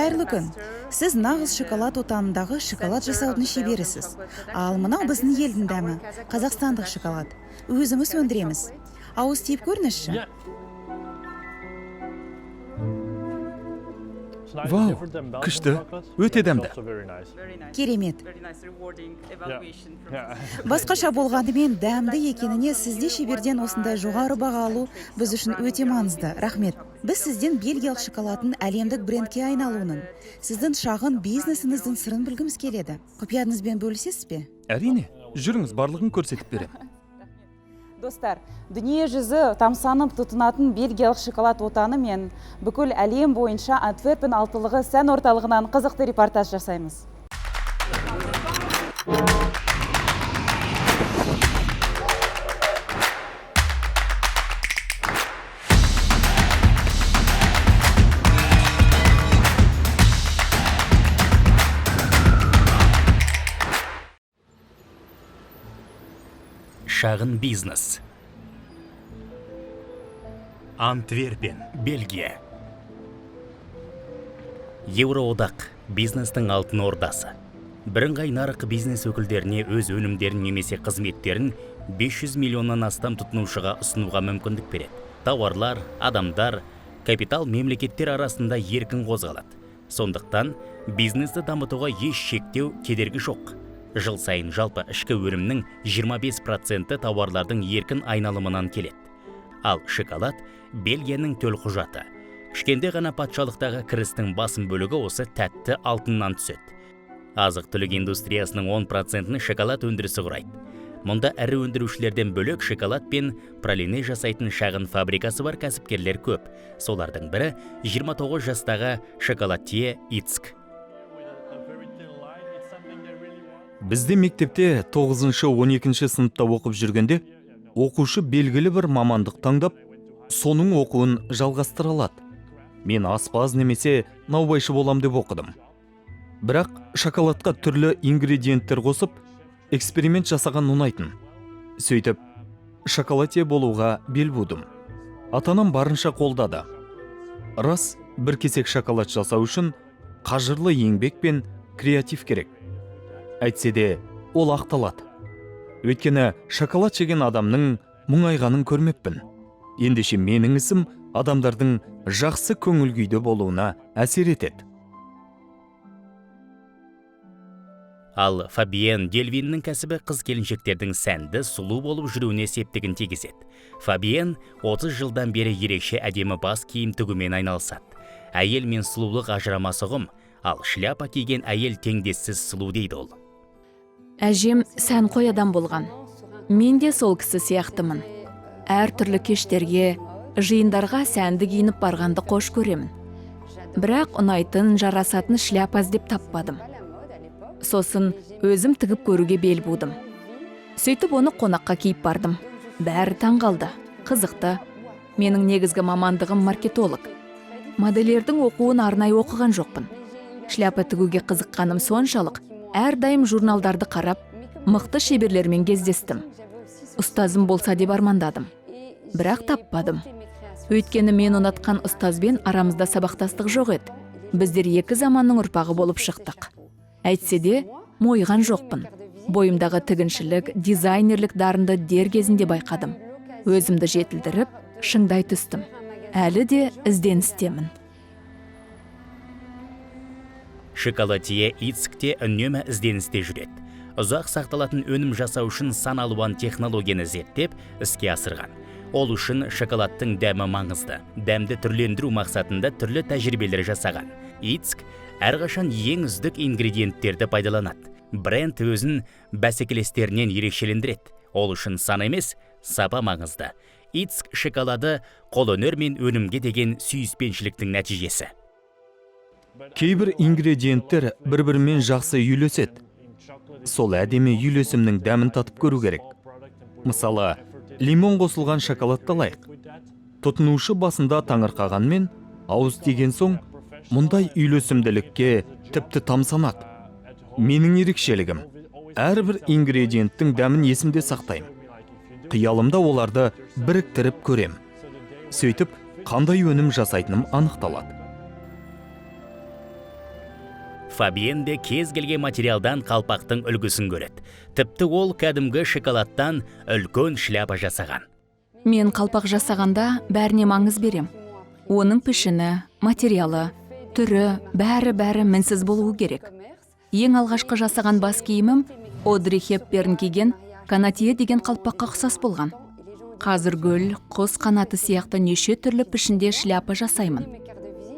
Қайырлы күн. Сіз нағыз шоколад отанындағы шоколад жасаудың шеберісіз. Ал мынау біздің елдің дәмі, қазақстандық шоколад. Өзіміз өндіреміз. Ауыз тиіп көріңізші. Вау, күшті, өте дәмді. Керемет. Басқаша болғанымен, дәмді екеніне сізде шеберден осындай жоғары баға алу біз үшін өте маңызды. Рахмет. Біз сізден бельгиялық шоколадтың әлемдік брендке айналуының, сіздің шағын бизнесіңіздің сырын білгіміз келеді. Құпияңызбен бөлісесіз бе? Әрине, жүріңіз, барлығын көрсетіп беремін. Достар, дүние жүзі тамсанып тұтынатын бельгиялық шоколад отаны мен бүкіл әлем бойынша Антверпен алтылығы сән орталығынан қызықты репортаж жасаймыз. Шағын бизнес. Антверпен, Бельгия. Еуроодақ – бизнестің алтын ордасы. Бірыңғай нарық бизнес өкілдеріне өз өнімдерін немесе қызметтерін 500 миллионнан астам тұтынушыға ұсынуға мүмкіндік береді. Тауарлар, адамдар, капитал мемлекеттер арасында еркін қозғалады. Сондықтан бизнесті дамытуға еш шектеу, кедергі жоқ. Жыл сайын жалпы ішкі өнімнің 25%-і тауарлардың еркін айналымынан келеді. Ал шоколад – Бельгияның төлқұжаты. Кішкентай ғана патшалықтағы кірістің басым бөлігі осы тәтті алтыннан түседі. Азық түлік индустриясының 10%-ін шоколад өндірісі құрайды. Мұнда ірі өндірушілерден бөлек, шоколад пен пралине жасайтын шағын фабрикасы бар кәсіпкерлер көп. Солардың бірі – 29 жастағы шоколадье Ицк. Бізде мектепте 9-12 сыныпта оқып жүргенде оқушы белгілі бір мамандық таңдап, соның оқуын жалғастыра алады. Мен аспаз немесе наубайшы болам деп оқыдым. Бірақ шоколадқа түрлі ингредиенттер қосып, эксперимент жасаған ұнайтын. Сөйтіп, шоколадье болуға бел будым. Ата анам барынша қолдады. Рас, бір кесек шоколад жасау үшін қажырлы еңбек пен креатив керек. Әйтсе де, ол ақталады. Өйткені шоколад жеген адамның мұңайғанын көрмеппін. Ендеше менің ісім адамдардың жақсы көңіл күйде болуына әсер етеді. Ал Фабиен Дельвиннің кәсібі қыз келіншектердің сәнді, сұлу болып жүруіне септігін тигізеді. Фабиен 30 жылдан бері ерекше әдемі бас киім тігумен айналысады. Әйел мен сұлулық ажырамас ұғым, ал шляпа киген әйел теңдессіз сұлу дейді ол. Әжем сәнқой адам болған. Мен де сол кісі сияқтымын. Әртүрлі кештерге, жиындарға сәнді киініп барғанды қош көремін. Бірақ ұнайтын, жарасатын шляпа іздеп таппадым. Сосын өзім тігіп көруге бел будым. Сөйтіп, оны қонаққа киіп бардым. Бәрі таңғалды, қызықты. Менің негізгі мамандығым – маркетолог. Модельердің оқуын арнайы оқыған жоқпын. Шляпа тігуге қызыққаным соншалық, әрдайым журналдарды қарап, мықты шеберлермен кездестім. Ұстазым болса деп армандадым, бірақ таппадым. Өйткені мен ұнатқан ұстазбен арамызда сабақтастық жоқ еді. Біздер екі заманның ұрпағы болып шықтық. Әйтсе де, мойыған жоқпын. Бойымдағы тігіншілік, дизайнерлік дарынды дер кезінде байқадым. Өзімді жетілдіріп, шыңдай түстім. Әлі де ізденістемін. Шоколадье Ицк те үнемі ізденісте жүреді. Ұзақ сақталатын өнім жасау үшін сан алуан технологияны зерттеп, іске асырған. Ол үшін шоколадтың дәмі маңызды. Дәмді түрлендіру мақсатында түрлі тәжірибелер жасаған. Ицк әрқашан ең үздік ингредиенттерді пайдаланады. Бренд өзін бәсекелестерінен ерекшелендіреді. Ол үшін сан емес, сапа маңызды. Ицк шоколады – қолөнер мен өнімге деген сүйіспеншіліктің нәтижесі. Кейбір ингредиенттер бір бірімен жақсы үйлеседі. Сол әдемі үйлесімнің дәмін татып көру керек. Мысалы, лимон қосылған шоколадты алайық. Тұтынушы басында таңырқағанмен, ауыз тиген соң мұндай үйлесімділікке тіпті тамсанады. Менің ерекшелігім – әрбір ингредиенттің дәмін есімде сақтаймын. Қиялымда оларды біріктіріп көрем. Сөйтіп, қандай өнім жасайтыным анықталады. Фабиен де кез келген материалдан қалпақтың үлгісін көреді. Тіпті ол кәдімгі шоколадтан үлкен шляпа жасаған. Мен қалпақ жасағанда бәріне маңыз берем. Оның пішіні, материалы, түрі, бәрі-бәрі мінсіз болуы керек. Ең алғашқы жасаған бас киімім Одри Хепберн киген канотье деген қалпаққа ұқсас болған. Қазір гүл, құс қанаты сияқты неше түрлі пішінде шляпа жасаймын.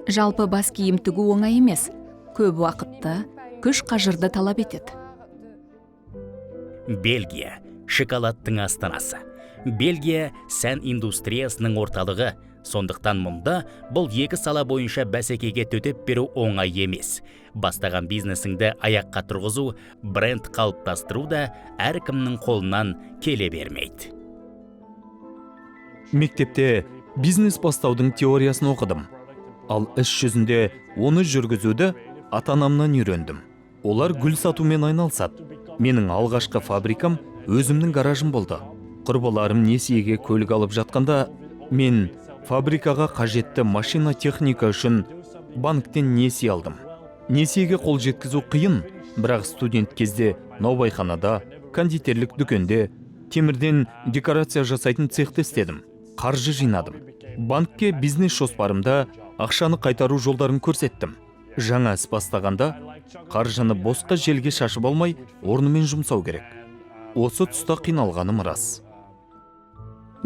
Жалпы, бас киім тігу оңай емес, көп уақытты, күш қажырды талап етеді. Бельгия – шоколадтың астанасы. Бельгия – сән индустриясының орталығы. Сондықтан мұнда бұл екі сала бойынша бәсекеге төтеп беру оңай емес. Бастаған бизнесіңді аяққа тұрғызу, бренд қалыптастыру да әркімнің қолынан келе бермейді. Мектепте бизнес бастаудың теориясын оқыдым, ал іс жүзінде оны жүргізуді ата анамнан үйрендім. Олар гүл сатумен айналысады. Менің алғашқы фабрикам өзімнің гаражым болды. Құрбыларым несиеге көлік алып жатқанда, мен фабрикаға қажетті машина техника үшін банктен несие алдым. Несиеге қол жеткізу қиын, бірақ студент кезде наубайханада, кондитерлік дүкенде, темірден декорация жасайтын цехте істедім. Қаржы жинадым. Банкке бизнес жоспарымда ақшаны қайтару жолдарын көрсеттім. Жаңа іс бастағанда қаржыны босқа желге шашып алмай, орнымен жұмсау керек. Осы тұста қиналғаным рас.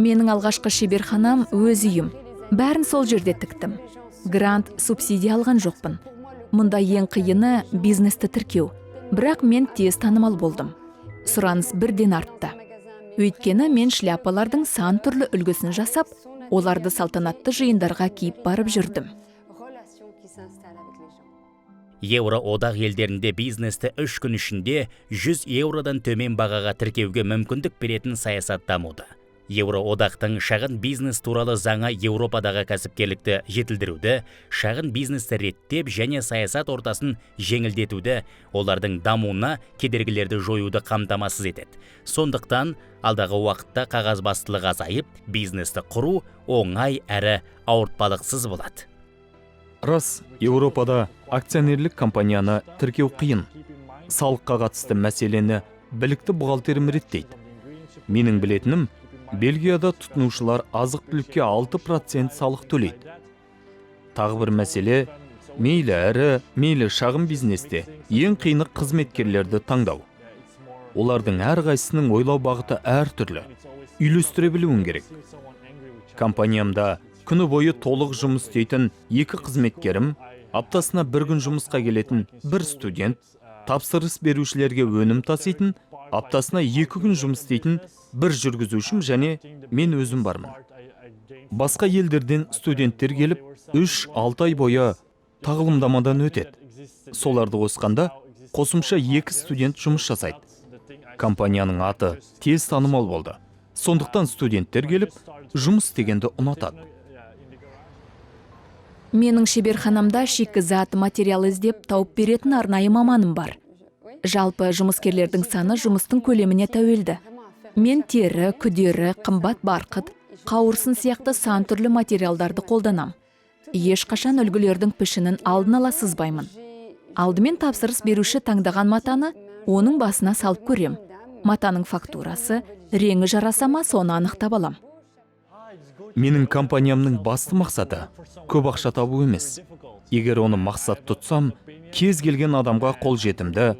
Менің алғашқы шеберханам – өз үйім. Бәрін сол жерде тіктім. Грант, субсидия алған жоқпын. Мұнда ең қиыны – бизнесті тіркеу. Бірақ мен тез танымал болдым. Сұраныс бірден артты. Өйткені мен шляпалардың сан түрлі үлгісін жасап, оларды салтанатты жиындарға киіп барып жүрдім. Еуроодақ елдерінде бизнесті 3 күн ішінде 100 еуродан төмен бағаға тіркеуге мүмкіндік беретін саясат дамуда. Еуроодақтың шағын бизнес туралы заңы Еуропадағы кәсіпкерлікті жетілдіруді, шағын бизнесті реттеп және саясат ортасын жеңілдетуді, олардың дамуына кедергілерді жоюды қамтамасыз етеді. Сондықтан алдағы уақытта қағазбастылық азайып, бизнесті құру оңай әрі ауыртпалықсыз болады. Рас, Еуропада акционерлік компанияны тіркеу қиын. Салыққа қатысты мәселені білікті бухгалтерім реттейді. Менің білетінім, Бельгияда тұтынушылар азық түлікке 6% салық төлейді. Тағы бір мәселе: мейлі ірі, мейлі шағын бизнесте ең қиыны – қызметкерлерді таңдау. Олардың әрқайсысының ойлау бағыты әртүрлі, үйлестіре білуің керек. Компаниямда күні бойы толық жұмыс істейтін екі қызметкерім, аптасына бір күн жұмысқа келетін бір студент, тапсырыс берушілерге өнім таситын, аптасына 2 күн жұмыс істейтін бір жүргізушім және мен өзім бармын. Басқа елдерден студенттер келіп, 3-6 ай бойы тағылымдамадан өтеді. Соларды қосқанда, қосымша екі студент жұмыс жасайды. Компанияның аты тез танымал болды, сондықтан студенттер келіп жұмыс істегенді ұнатады. Менің шеберханамда шикізат, материал іздеп тауып беретін арнайы маманым бар. Жалпы, жұмыскерлердің саны жұмыстың көлеміне тәуелді. Мен тері, күдері, қымбат барқыт, қауырсын сияқты сан түрлі материалдарды қолданам. Ешқашан үлгілердің пішінін алдын ала сызбаймын. Алдымен тапсырыс беруші таңдаған матаны оның басына салып көрем. Матаның фактурасы, реңі жараса ма, соны анықтап алам. Менің компаниямның басты мақсаты – көп ақша табу емес. Егер оны мақсат тұтсам, кез келген адамға қолжетімді,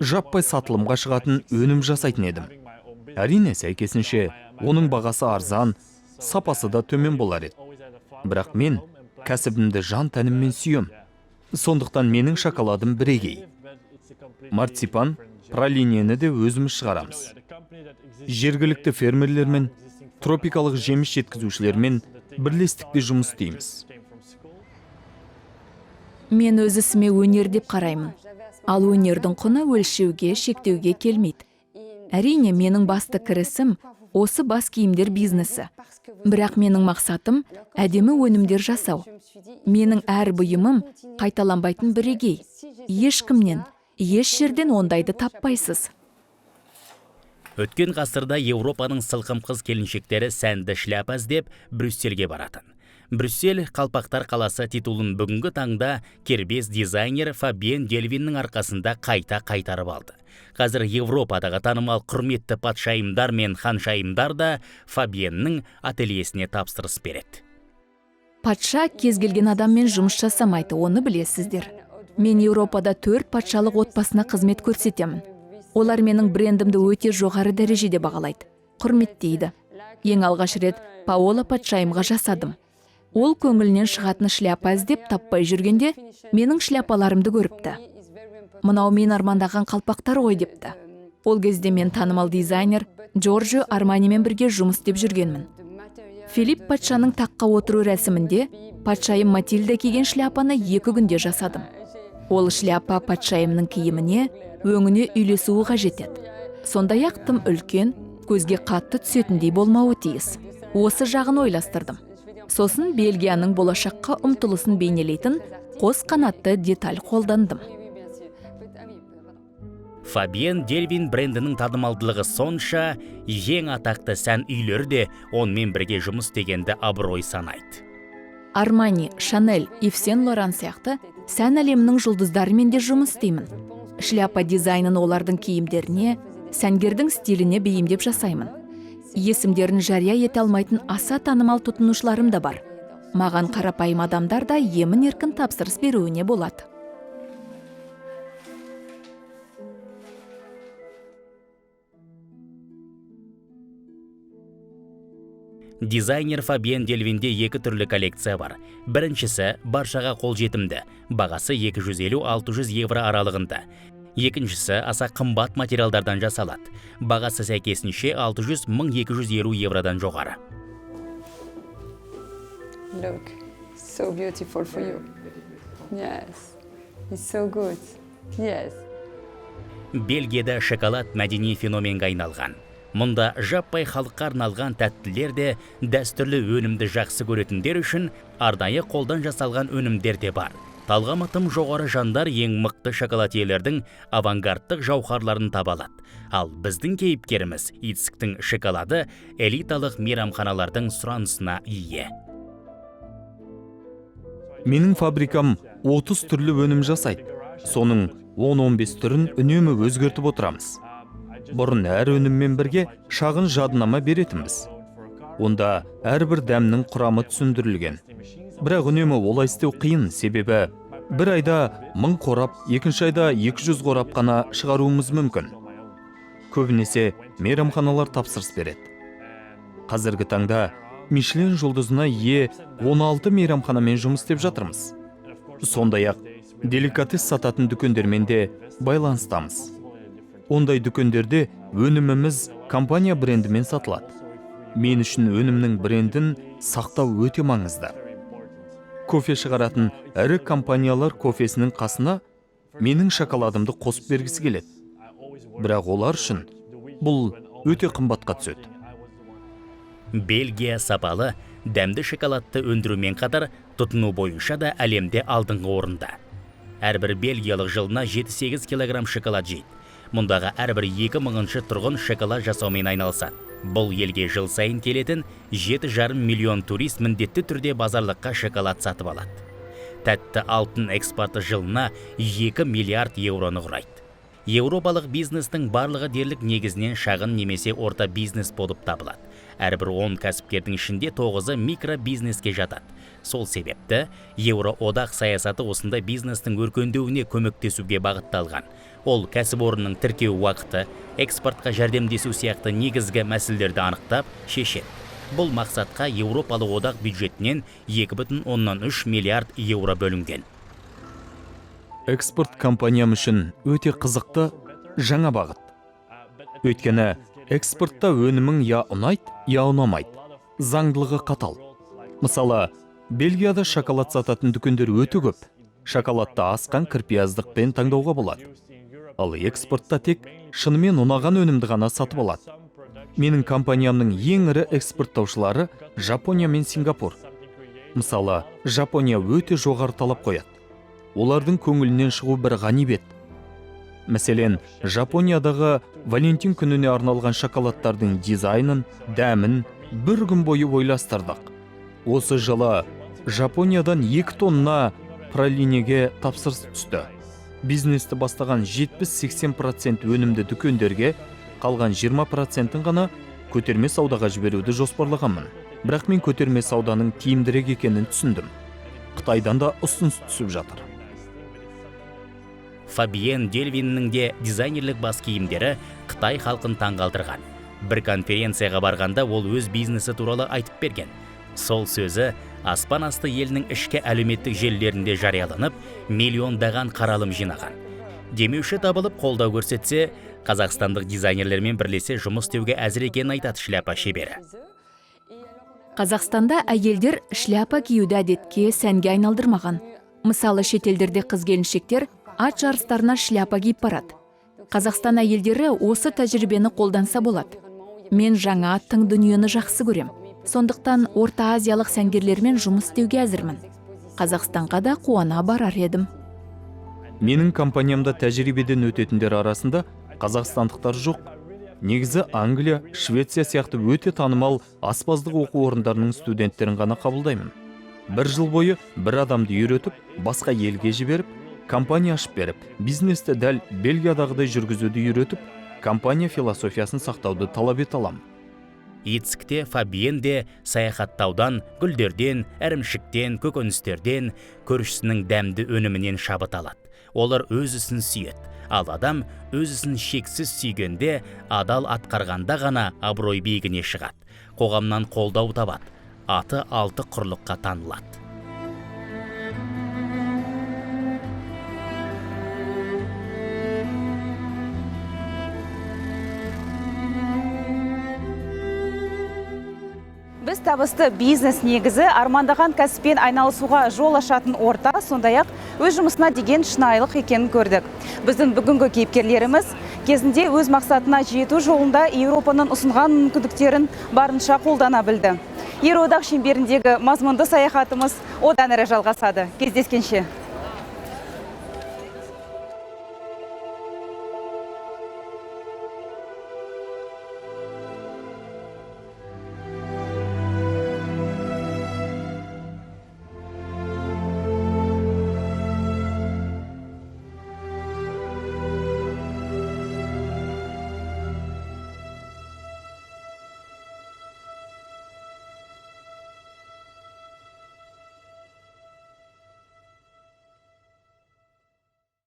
жаппай сатылымға шығатын өнім жасайтын едім. Әрине, сәйкесінше оның бағасы арзан, сапасы да төмен болар еді. Бірақ мен кәсібімді жан тәніммен сүйем. Сондықтан менің шоколадым бірегей. Марципан, пралинені де өзіміз шығарамыз. Жергілікті фермерлермен, тропикалық жеміс жеткізушілермен бірлестікте жұмыс істейміз. Мен өз ісіме өнер деп қараймын. Ал өнердің құны өлшеуге, шектеуге келмейді. Әрине, менің басты кірісім – осы бас киімдер бизнесі. Бірақ менің мақсатым – әдемі өнімдер жасау. Менің әр бұйымым қайталанбайтын, бірегей. Ешкімнен, еш жерден ондайды таппайсыз. Өткен ғасырда Еуропаның сылқым қыз келіншектері сәнді шляпа іздеп Брюссельге баратын. Брюссель қалпақтар қаласы титулын бүгінгі таңда кербез дизайнер Фабиен Дельвиннің арқасында қайта қайтарып алды. Қазір Европадағы танымал құрметті патшайымдар мен ханшайымдар да Фабиеннің ательесіне тапсырыс береді. Патша кез келген адаммен жұмыс жасамайды, оны білесіздер. Мен Еуропада 4 патшалық отбасына қызмет көрсетемін. Олар менің брендімді өте жоғары дәрежеде бағалайды, құрметтейді. Ең алғаш рет Паола патшайымға жасадым. Ол көңілінен шығатын шляпа іздеп таппай жүргенде менің шляпаларымды көріпті. Мынау мен армандаған қалпақтар ғой депті. Ол кезде мен танымал дизайнер Джорджио Арманимен бірге жұмыс істеп жүргенмін. Филипп патшаның таққа отыру рәсімінде патшайым Матильда киген шляпаны 2 күнде жасадым. Ол шляпа патшайымның киіміне, өңіне үйлесуі қажет еді. Сондай-ақ тым үлкен, көзге қатты түсетіндей болмауы тиіс. Осы жағын ойластырдым. Сосын Бельгияның болашаққа ұмтылысын бейнелейтін қос қанатты деталь қолдандым. Фабиен Дельвин брендінің танымалдылығы сонша, ең атақты сән үйлері де онымен бірге жұмыс істегенді абырой санайды. Армани, Шанель, Ив Сен-Лоран сияқты сән әлемінің жұлдыздарымен де жұмыс істеймін. Шляпа дизайнын олардың киімдеріне, сәнгердің стиліне бейімдеп жасаймын. Есімдерін жария ете алмайтын аса танымал тұтынушыларым да бар. Маған қарапайым адамдар да емін-еркін тапсырыс беруіне болады. Дизайнер Фабиен Дельвинде 2 түрлі коллекция бар. Біріншісі баршаға қолжетімді, бағасы 250-600 евро аралығында. Екіншісі аса қымбат материалдардан жасалады. Бағасы сәйкесінше 600-1250 евродан жоғары. Look, so beautiful for you. Yes, it's so good. Yes. Бельгияда шоколад мәдени феноменге айналған. Мұнда жаппай халыққа арналған тәттілер де, дәстүрлі өнімді жақсы көретіндер үшін арнайы қолдан жасалған өнімдер де бар. Талғамы тым жоғары жандар ең мықты шоколадьелердің авангардтық жауһарларын таба алады. Ал біздің кейіпкеріміз Ицктің шоколады элиталық мейрамханалардың сұранысына ие. Менің фабрикам 30 түрлі өнім жасайды. Соның 10-15 түрін үнемі өзгертіп отырамыз. Бұрын әр өніммен бірге шағын жадынама беретінбіз. Онда әрбір дәмнің құрамы түсіндірілген. Бірақ үнемі олай істеу қиын, себебі бір айда 1000 қорап, екінші айда 200 қорап қана шығаруымыз мүмкін. Көбінесе мейрамханалар тапсырыс береді. Қазіргі таңда Мишлен жұлдызына ие 16 мейрамханамен жұмыс істеп жатырмыз. Сондай-ақ деликатес сататын дүкендермен де байланыстамыз. Ондай дүкендерде өніміміз компания брендімен сатылады. Мен үшін өнімнің брендін сақтау өте маңызды. Кофе шығаратын ірі компаниялар кофесінің қасына менің шоколадымды қосып бергісі келеді. Бірақ олар үшін бұл өте қымбатқа түседі. Бельгия сапалы, дәмді шоколадты өндірумен қатар тұтыну бойынша да әлемде алдыңғы орында. Әрбір бельгиялық жылына 7-8 килограмм шоколад жейді. Мұндағы әрбір 2000-шы тұрғын шоколад жасаумен айналысады. Бұл елге жыл сайын келетін 7,5 миллион турист міндетті түрде базарлыққа шоколад сатып алады. Тәтті алтын экспорты жылына 2 миллиард евроны құрайды. Еуропалық бизнестің барлығы дерлік негізінен шағын немесе орта бизнес болып табылады. Әрбір 10 кәсіпкердің ішінде 9-ы микробизнеске жатады. Сол себепті Еуроодақ саясаты осындай бизнестің өркендеуіне көмектесуге бағытталған. Ол кәсіпорынның тіркеу уақыты, экспортқа жәрдемдесу сияқты негізгі мәселелерді анықтап шешеді. Бұл мақсатқа Еуропалық одақ бюджетінен 2,3 миллиард евро бөлінген. Экспорт компаниям үшін өте қызықты жаңа бағыт. Өйткені экспортта өнімің я ұнайды, я ұнамайды. Заңдылығы қатал. Мысалы, Бельгияда шоколад сататын дүкендер өте көп. Шоколадты асқан кірпияздықпен таңдауға болады. Ал экспортта тек шынымен ұнаған өнімді ғана сатып алады. Менің компаниямның ең ірі экспорттаушылары Жапония мен Сингапур. Мысалы, Жапония өте жоғары талап қояды. Олардың көңілінен шығу бір ғанибет. Мәселен, Жапониядағы Валентин күніне арналған шоколадтардың дизайнын, дәмін бір күн бойы ойластырдық. Осы жылы Жапониядан 2 тонна пралинеге тапсырыс түсті. Бизнесті бастаған 70-80% өнімді дүкендерге, қалған 20%-ін ғана көтерме саудаға жіберуді жоспарлағанмын. Бірақ мен көтерме сауданың тиімдірек екенін түсіндім. Қытайдан да ұсыныс түсіп жатыр. Фабиен Дельвиннің де дизайнерлік бас киімдері Қытай халқын таңғалдырған. Бір конференцияға барғанда ол өз бизнесі туралы айтып берген. Сол сөзі аспан асты елінің ішкі әлеуметтік желілерінде жарияланып, миллиондаған қаралым жинаған. Демеуші табылып қолдау көрсетсе, қазақстандық дизайнерлермен бірлесе жұмыс істеуге әзір екенін айтады шляпа шебері. Қазақстанда әйелдер шляпа киюді әдетке, сәнге айналдырмаған. Мысалы, шетелдерде қыз-келіншектер ат жарыстарына шляпа киіп барады. Қазақстан әйелдері осы тәжірибені қолданса болады. Мен жаңа тың дүниені жақсы көрем. Сондықтан Орта Азиялық сәнгерлермен жұмыс істеуге әзірмін. Қазақстанға да қуана барар едім. Менің компаниямда тәжірибеден өтетіндер арасында қазақстандықтар жоқ. Негізі Англия, Швеция сияқты өте танымал аспаздық оқу орындарының студенттерін ғана қабылдаймын. Бір жыл бойы бір адамды үйретіп, басқа елге жіберіп, компания ашып беріп, бизнесті дәл Бельгиядағыдай жүргізуді үйретіп, компания философиясын сақтауды талап ете аламын. Ицк те, Фабиен де саяхаттаудан, гүлдерден, ірімшіктен, көкөністерден, көршісінің дәмді өнімінен шабыт алады. Олар өз ісін сүйеді. Ал адам өз ісін шексіз сүйгенде, адал атқарғанда ғана абырой биігіне шығады. Қоғамнан қолдау табады. Аты алты құрлыққа танылады. Біз табысты бизнес негізі армандаған кәсіппен айналысуға жол ашатын орта, сондай-ақ өз жұмысына деген шынайылық екенін көрдік. Біздің бүгінгі кейіпкерлеріміз кезінде өз мақсатына жету жолында Еуропаның ұсынған мүмкіндіктерін барынша қолдана білді. Еуроодақ шеңберіндегі мазмұнды саяхатымыз одан әрі жалғасады. Кездескенше.